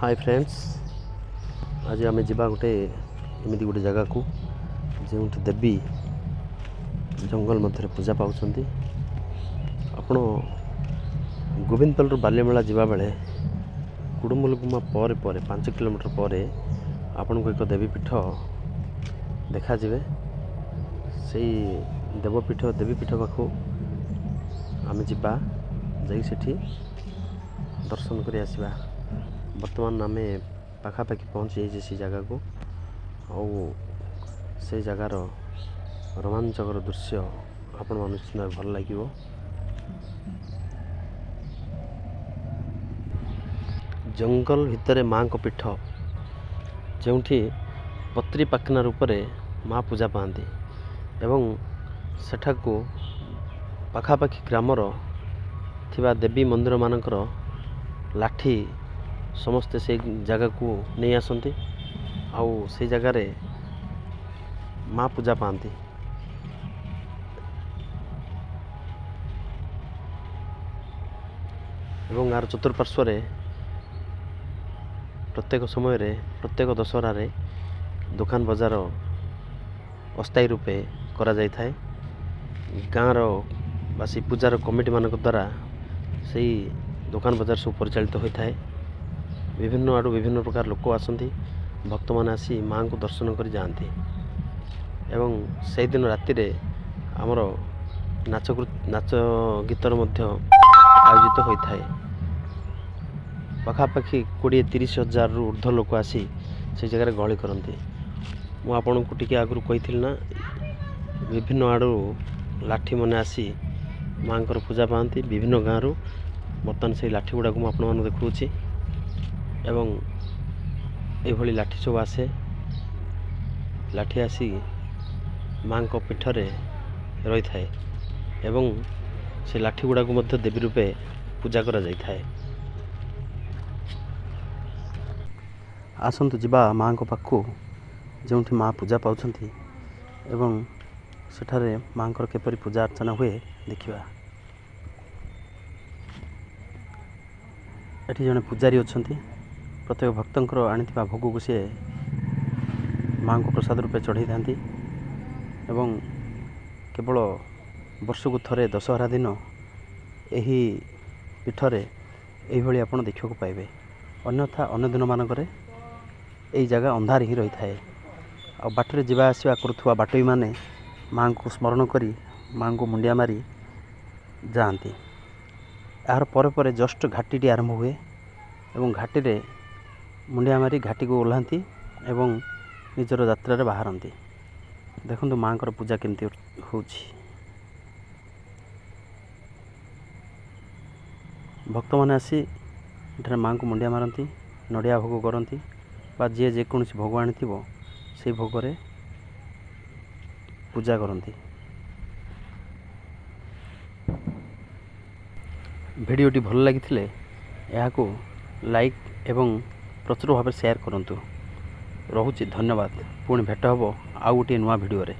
High friends, ଆଜି ଆମେ ଯିବା ଗୋଟେ ଏମିତି ଗୋଟେ ଜାଗାକୁ ଯେଉଁଠି ଦେବୀ ଜଙ୍ଗଲ ମଧ୍ୟରେ ପୂଜା ପାଉଛନ୍ତି। ଆପଣ ଗୋବିନ୍ଦପାଲରୁ ବାଲିମେଳା ଯିବାବେଳେ କୁଡ଼ୁମୁଲୁଗୁମା ପରେ ପରେ 5 କିଲୋମିଟର ପରେ ଆପଣଙ୍କୁ ଏକ ଦେବୀ ପୀଠ ଦେଖାଯିବେ। ସେଇ ଦେବୀପୀଠ ପାଖକୁ ଆମେ ଯିବା, ଯାଇ ସେଠି ଦର୍ଶନ କରି ଆସିବା। ବର୍ତ୍ତମାନ ଆମେ ପାଖାପାଖି ପହଞ୍ଚି ଯାଇଛେ ସେଇ ଜାଗାକୁ, ଆଉ ସେଇ ଜାଗାର ରୋମାଞ୍ଚକର ଦୃଶ୍ୟ ଆପଣମାନଙ୍କୁ ନିଶ୍ଚିତ ଭାବେ ଭଲ ଲାଗିବ। ଜଙ୍ଗଲ ଭିତରେ ମାଆଙ୍କ ପୀଠ, ଯେଉଁଠି ପତ୍ରୀ ପାଖନା ରୂପରେ ମା ପୂଜା ପାଆନ୍ତି ଏବଂ ସେଠାକୁ ପାଖାପାଖି ଗ୍ରାମର ଥିବା ଦେବୀ ମନ୍ଦିରମାନଙ୍କର ଲାଠି ସମସ୍ତେ ସେଇ ଜାଗାକୁ ନେଇ ଆସନ୍ତି, ଆଉ ସେଇ ଜାଗାରେ ମା ପୂଜା ପାଆନ୍ତି। ଏବଂ ଏହାର ଚତୁଃପାର୍ଶ୍ୱରେ ପ୍ରତ୍ୟେକ ସମୟରେ ପ୍ରତ୍ୟେକ ଦଶହରାରେ ଦୋକାନ ବଜାର ଅସ୍ଥାୟୀ ରୂପେ କରାଯାଇଥାଏ। ଗାଁର ବାସୀ ପୂଜାର କମିଟିମାନଙ୍କ ଦ୍ୱାରା ସେଇ ଦୋକାନ ବଜାର ସବୁ ପରିଚାଳିତ ହୋଇଥାଏ। ବିଭିନ୍ନ ଆଡ଼ୁ ବିଭିନ୍ନ ପ୍ରକାର ଲୋକ ଆସନ୍ତି, ଭକ୍ତମାନେ ଆସି ମାଆଙ୍କୁ ଦର୍ଶନ କରି ଯାଆନ୍ତି। ଏବଂ ସେଇଦିନ ରାତିରେ ଆମର ନାଚ ଗୀତର ମଧ୍ୟ ଆୟୋଜିତ ହୋଇଥାଏ। ପାଖାପାଖି 20-30 ହଜାରରୁ ଉର୍ଦ୍ଧ୍ୱ ଲୋକ ଆସି ସେଇ ଜାଗାରେ ଗହଳି କରନ୍ତି। ମୁଁ ଆପଣଙ୍କୁ ଟିକେ ଆଗରୁ କହିଥିଲି ନା, ବିଭିନ୍ନ ଆଡ଼ୁ ଲାଠିମାନେ ଆସି ମାଆଙ୍କର ପୂଜା ପାଆନ୍ତି ବିଭିନ୍ନ ଗାଁରୁ। ବର୍ତ୍ତମାନ ସେଇ ଲାଠି ଗୁଡ଼ାକୁ ମୁଁ ଆପଣମାନଙ୍କୁ ଦେଖାଉଛି, ଏବଂ ଏଇଭଳି ଲାଠି ସବୁ ଆସେ। ଲାଠି ଆସି ମାଆଙ୍କ ପୀଠରେ ରହିଥାଏ ଏବଂ ସେ ଲାଠି ଗୁଡ଼ାକୁ ମଧ୍ୟ ଦେବୀ ରୂପେ ପୂଜା କରାଯାଇଥାଏ। ଆସନ୍ତୁ ଯିବା ମାଆଙ୍କ ପାଖକୁ, ଯେଉଁଠି ମା ପୂଜା ପାଉଛନ୍ତି ଏବଂ ସେଠାରେ ମାଆଙ୍କର କିପରି ପୂଜା ଅର୍ଚ୍ଚନା ହୁଏ ଦେଖିବା। ଏଠି ଜଣେ ପୂଜାରୀ ଅଛନ୍ତି। ପ୍ରତ୍ୟେକ ଭକ୍ତଙ୍କର ଆଣିଥିବା ଭୋଗକୁ ସିଏ ମାଆଙ୍କୁ ପ୍ରସାଦ ରୂପେ ଚଢ଼େଇଥାନ୍ତି ଏବଂ କେବଳ ବର୍ଷକୁ ଥରେ ଦଶହରା ଦିନ ଏହି ପୀଠରେ ଏଇଭଳି ଆପଣ ଦେଖିବାକୁ ପାଇବେ। ଅନ୍ୟଥା ଅନ୍ୟ ଦିନମାନଙ୍କରେ ଏଇ ଜାଗା ଅନ୍ଧାର ହିଁ ରହିଥାଏ। ଆଉ ବାଟରେ ଯିବା ଆସିବା କରୁଥିବା ବାଟୋଇମାନେ ମାଆଙ୍କୁ ସ୍ମରଣ କରି ମାଆଙ୍କୁ ମୁଣ୍ଡିଆ ମାରି ଯାଆନ୍ତି। ଏହାର ପରେ ପରେ ଜଷ୍ଟ ଘାଟିଟି ଆରମ୍ଭ ହୁଏ ଏବଂ ଘାଟିରେ ମୁଣ୍ଡିଆ ମାରି ଘାଟିକୁ ଓହ୍ଲାନ୍ତି ଏବଂ ନିଜର ଯାତ୍ରାରେ ବାହାରନ୍ତି। ଦେଖନ୍ତୁ ମାଆଙ୍କର ପୂଜା କେମିତି ହେଉଛି। ଭକ୍ତମାନେ ଆସି ଏଠାରେ ମାଆଙ୍କୁ ମୁଣ୍ଡିଆ ମାରନ୍ତି, ନଡ଼ିଆ ଭୋଗ କରନ୍ତି ବା ଯିଏ ଯେକୌଣସି ଭୋଗ ଆଣିଥିବ ସେଇ ଭୋଗରେ ପୂଜା କରନ୍ତି। ଭିଡ଼ିଓଟି ଭଲ ଲାଗିଥିଲେ ଏହାକୁ ଲାଇକ୍ ଏବଂ ପ୍ରଚୁର ଭାବେ ସେୟାର କରନ୍ତୁ। ରହୁଛି, ଧନ୍ୟବାଦ। ପୁଣି ଭେଟ ହେବ ଆଉ ଗୋଟିଏ ନୂଆ ଭିଡ଼ିଓରେ।